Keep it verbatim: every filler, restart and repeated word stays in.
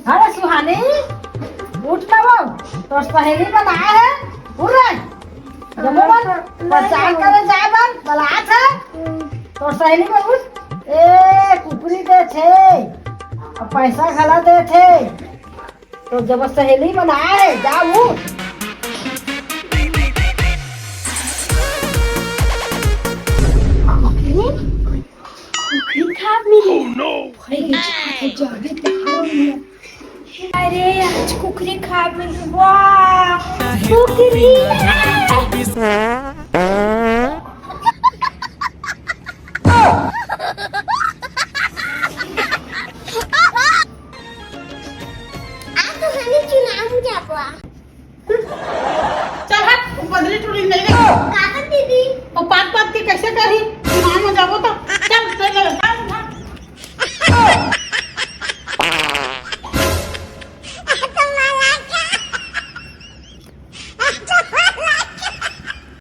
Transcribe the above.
अरे सुहानी, उठ ना वो, तोर सहेली मन आए हे, उठ रे। जम्मो मन प्रचार करे जाए बर बलात हे। तोर सहेली मन उठ, ए कुकरी देथे, अउ पैसा घला देथे। तोर जब सहेली मन आए हे, जा उठ। कुकरी, कुकरी खाब मिली। भाई के जाके जाके दिखाओ। अरे, आज कुकरी खाब मिली, वाह। कुकरी।